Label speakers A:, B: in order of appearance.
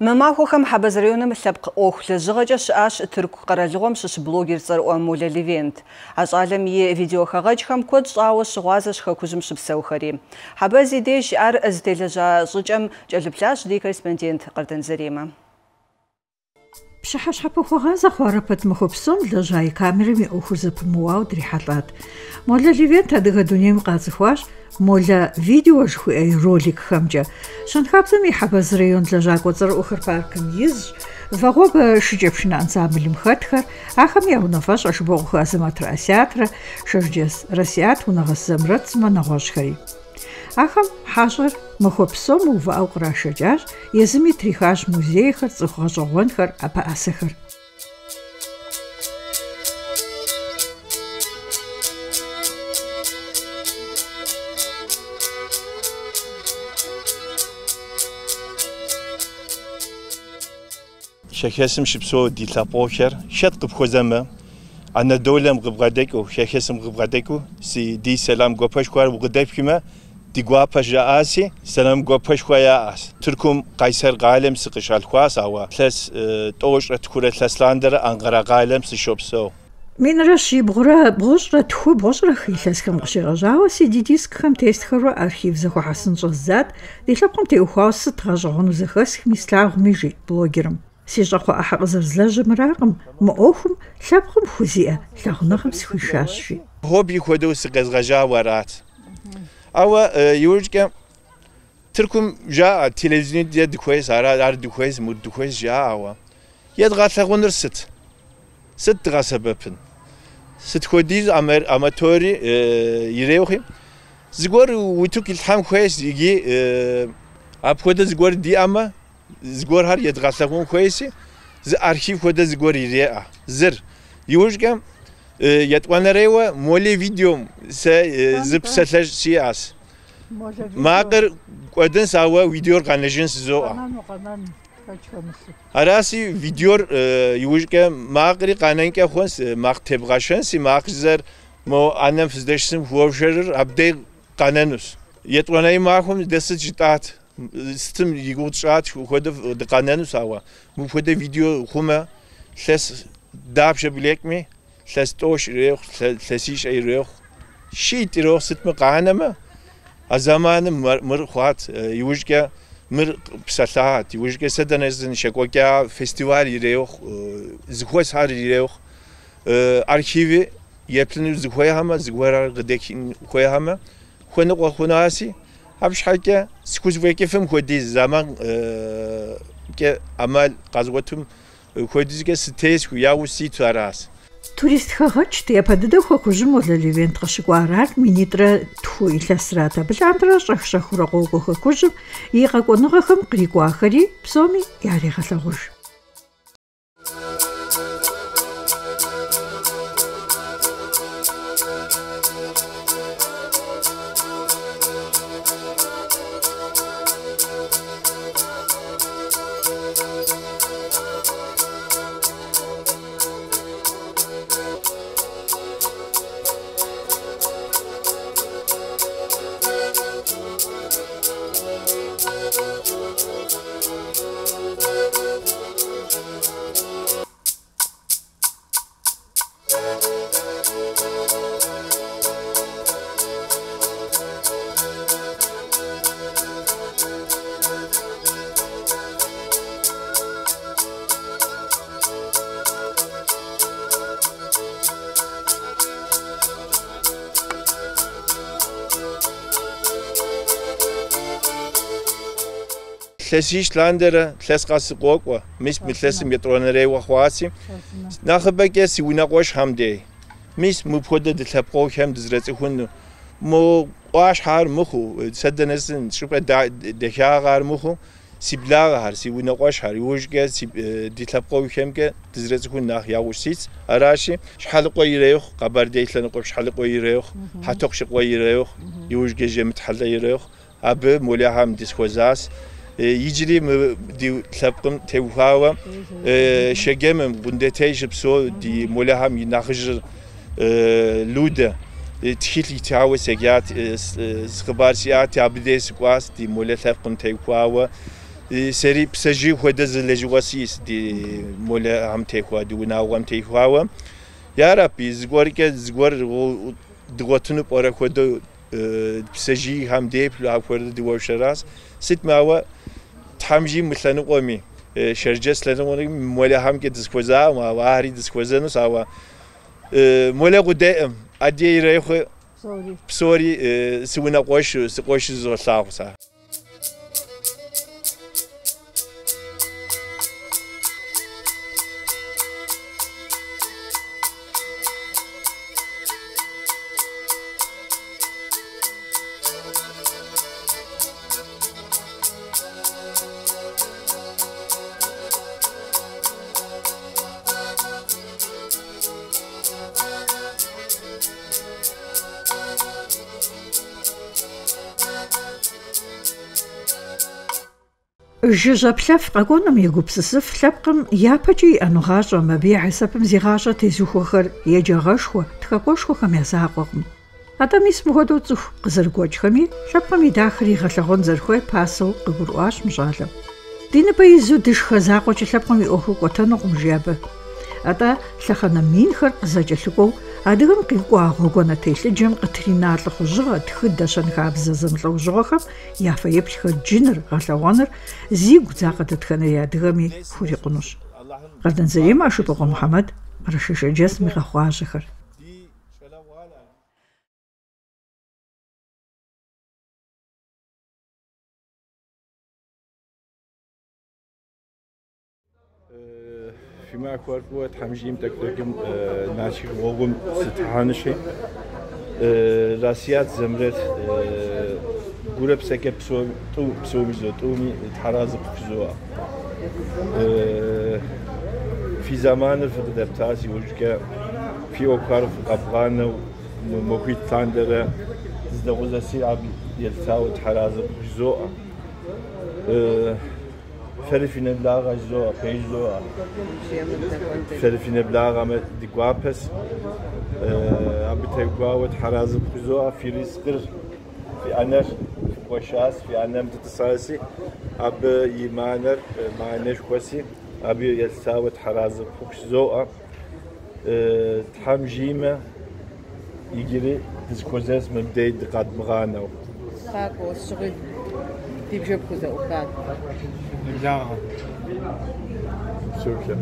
A: Мы махуэхэм Хьэбэз районым лъэпкъ ӏуэху лэжьыгъэкӏэ щыӏащ Тырку къэралыгъуэм щыщ блогер цӏэрыӏуэ Молэ Левент. А щӏалэм и видеохэгъэкӏхэм куэд щӏауэ щыгъуазэщ хэкужьым щыпсэухэри. Хьэбэз и деж ар зытелэжьа щӏыкӏэм кӏэлъыплъащ ди корреспондент Къардэн Заремэ.
B: Пщыхьэщхьэпэхуэгъазэ хъуарэ пэт махуэ псом лэжьа и камерэм и ӏуэхур зэпымыуауэ дрихьэлӏат. Молэ Левент адыгэ дунейм къацӏыхуащ Молэ видео жыхуиӏэ и роликхэмкӏэ. Щэнхабзэм и Хьэбэз район лэжьакӏуэ цӏэрыӏуэхэр паркым изщ, Вагъуэбэ шыкӏэпшынэ ансамблым хэтхэр, ахэм я унафэщӏ Ашыбокъуэхэ Азэмэтрэ Асятрэ, Шэрджэс Расият, Унэгъэс Зэмрэт сымэ, нэгъуэщӏхэри. Ахэм хьэщӏэр махуэ псом мыувыӏэу кърашэкӏащ, езыми трихащ музейхэр, цӏыху гъэщӏэгъуэнхэр, ӏэпэӏэсэхэр.
C: Хэхэсым щыпсэу ди лъэпкъэгъухэр хэт къыпхуэзэмэ, Анадолэм къыбгъэдэкӏыу, Хэхэсым къыбгъэдэкӏыу, си ди сэлам гуапэшхуэр укъыдэпхмэ, ди гуапэ жаӏаси, сэлам гуапэшхуэ яӏэщ. Тыркум Къайсэр къалэм сыкъыщалъхуащ, ауэ илъэс тӏощӏрэ тхурэ илъэс лъандэрэ Анкъарэ къалэм сыщопсэу.
B: Минрэ щибгъурэ бгъущӏрэ тху, бгъущӏрэ хы илъэсхэм къыщегъэжьауэ CD дискхэм тестхэурэ архив зэхуэхьэсын щӏэздзат, ди лъэпкъым теухуауэ сыт гъэщӏэгъуэну зэхэсхми, слъагъуми, жиӏэ блогерым. Си щӏакхъуэ ӏыхьэ къызэрызлэжьымракъым, мы ӏуэхум лъэпкъым хузиӏэ лъагъуныгъэм сыхуишащ, жи.
C: Хобби хуэдэу сыкъезгъэжьауэ арат. Ауэ иужькӏэ Тыркум жаӏэ, телевидение дыхуейщ, ар дыхуейщ, мыр дыхуейщ жаӏэ, ауэ едгъэлъэгъуныр сыт? Сыт дгъэсэбэпын? Сыт хуэдиз аматори ирехъуи, зыгуэр утыку илъхьэн хуейщ икӏи апхуэдэ зыгуэр диӏэмэ, зыгуэрхэр едгъэлъэгъун хуейщи, зы архив хуэдэ зыгуэр иреӏэ. Зыр. Иужькӏэ етӏуанэрейуэ Молэ видеом сэ зы псалъэжь сиӏэщ. Макъыр кӏуэдынщ, ауэ видеор къэнэжынщ жызоӏэ. Араси видеор иужькӏэ макъри къэнэнкӏэ хъунщ, макъ тебгъэшэнщи, макъ жызэр мо ӏэнэм фыздэщысым хуэвшэрыр абдей къэнэнущ. Етӏуанэрей махуэм дэ сыт жытӏат? Сытым и гугъу тщӏат, хуэдэ дыкъэнэнущ, ауэ мыпхуэдэ видео хъумэ, илъэс дапщэ блэкӏми, илъэс тӏощӏ ирехъу, илъэсищэ ирехъу, щитӏ ирехъу, сытми къанэмэ, а зэманым мыр хъуат, иужькӏэ мыр псэлъат, иужькӏэ сэ дэнэ щекӏуэкӏа фестиваль ирехъу, зэхуэсхэр ирехъу, архиви еплъыну зыхуейхэмэ, зыгуэрхэр къыдэхын хуейхэмэ, хуэныкъуэ хъунаси, абы щхьэкӏэ схузэфӏэкӏыфым хуэдиз зэманкӏэ ӏэмал къэзгъуэтым хуэдизкӏэ сытесху, яужь ситу аращ.
B: Турист хэгъэкӏт, япэ дыдэу хэкужьым Молэ Левент къыщыкӏуар ар 2002 илъэсрат. Абы лъандэрэ щӏэх-щӏэхыурэ къокӏуэ хэкужьым, и къэкӏуэныгъэхэм кърикӏуахэри псоми ярегъэлъагъуж.
C: Илъэсищ лъандэрэ илъэс къэс сыкъокӏуэ. Мис мы илъэсым етӏуанэрейуэ хъуаси. Нэхъыбэкӏэ си унэкъуэшхэм дей. Мис мыпхуэдэ ди лъэпкъэгъухэм дызэрыцӏыхуну. Мо ӏуащхьэр мыхъуу, сэ дэнэ сын щӏыпӏэ дахагъэр мыхъуу, си благъэхэр, си унэкъуэшхэр, иужькӏэ ди лъэпкъэгъухэмкӏэ дызэрыцӏыхун нэхъ яужь ситщ. Аращи, Щхьэлыкъуэ ирехъу, Къэбэрдей лъэныкъуэм Щхьэлыкъуэ ирехъу, Хьэтӏохъущыкъуей ирехъу, иужькӏэ Жэмытхьэлэ ирехъу. Абы Молэхэм дысхуэзащ. Иджыри мы ди лъэпкъым теухуауэ Шэджэмым, Къундетей щыпсэу ди Молэхэм и нэхъыжьыр Людэ тхылъ итхауэ седжат, хъыбар сиӏати, абы деж сыкӏуащ ди Молэ лъэпкъым теухуауэ. Сэри псэжьей хуэдэ зы лэжьыгъэ сиӏэс ди Молэхэм техуа, ди унагъуэм техуауэ. Ярэби, зыгуэркӏэ зыгуэр дгъуэтыну пӏэрэ хуэдэу псэжьейхэм деплъу апхуэдэ дыуэршэращ. Сытми, ауэ Тхьэм жи мы лъэныкъуэми, Шэрджэс лъэныкъуэми Молэхэмкӏэ дызыхуэзакъым, ауэ ахэри дызыхуэзэнущ, ауэ Молэ къудейкъым, адыгэ ирехъу псори си унэкъуэшу, си къуэшу зызолъагъу сэ.
B: Жыжьэ плъэф къэкӏуэнум егупсысыф лъэпкъым япэкӏэ иӏэну гъащӏэм, абы и хьисэпым зи гъащӏэ тезухуэхэр еджагъэшхуэ, тхакӏуэшхуэхэм я закъуэкъым. Атӏэ мис мыхуэдэу цӏыху къызэрыгуэкӏхэми лъэпкъым и дахэр игъэлъэгъуэн зэрыхуейр пасэу къыгурыӏуащ мы щӏалэм. Ди ныбэ изу дышхэ закъуэкӏэ лъэпкъым и ӏуэхур кӏуэтэнукъым, жи абы. Атӏэ лъэхъэнэ минхэр къызэкӏэлъыкӏуэу адыгэм къикӏуа гъуэгуанэ телъыджэм къытрина лӏыхъужьыгъэ, тхыдэ, щэнхабзэ зэмылӏэужьыгъуэхэм я фэеплъхэр джыныр, гъэлъэгъуэныр зигу дзакъэ дэтхэнэ адыгэми хурикъунущ. Къардэн Заремэ, Ашыбокъуэ Мухьэмэд, Къэрэшей-Шэрджэсым и къэхъукъащӏэхэр.
C: Фи махуэр фӏыуэ Тхьэм жиӏэм тӏэкӏу дэкӏым Налшык гъуэгум сытехьэнущи, Расият Зэмрэт гурэ псэкӏэ псоми жызоӏэ, тӏуми Тхьэразэ къыфхузоӏэ. Фи зэманыр фыкъыдэптащ, иужькӏэ фи ӏуэхухэр фыкъэбгъанэу махуитӏ лъандэрэ дыздэгъусэси абы елъытауэ Тхьэразэ къыфхузоӏэ. Фэри фи нэблагъэ жызоӏэ, пэж жызоӏэ. Фэри фи нэблагъэмэ ди гуапэс. Абы теухуауэ Тхьэразэ къыфхузоӏэ, фи ризыкъыр, фи ӏэнэр фыгуэшащ, фи ӏэнэм дытӏысаси, абы и мыхьэнэр мыхьэнэшхуэси, абы елъытауэ Тхьэразэ къыфхузоӏэ. Тхьэм жиӏэмэ, иджыри дызыхуэзэс мыбдей дыкъэдмыгъанэу.
D: Къакӏуэ, сыт щыгъуи ди бжэр пхузэӏухат.
C: Неблагъэ. Псэухэ.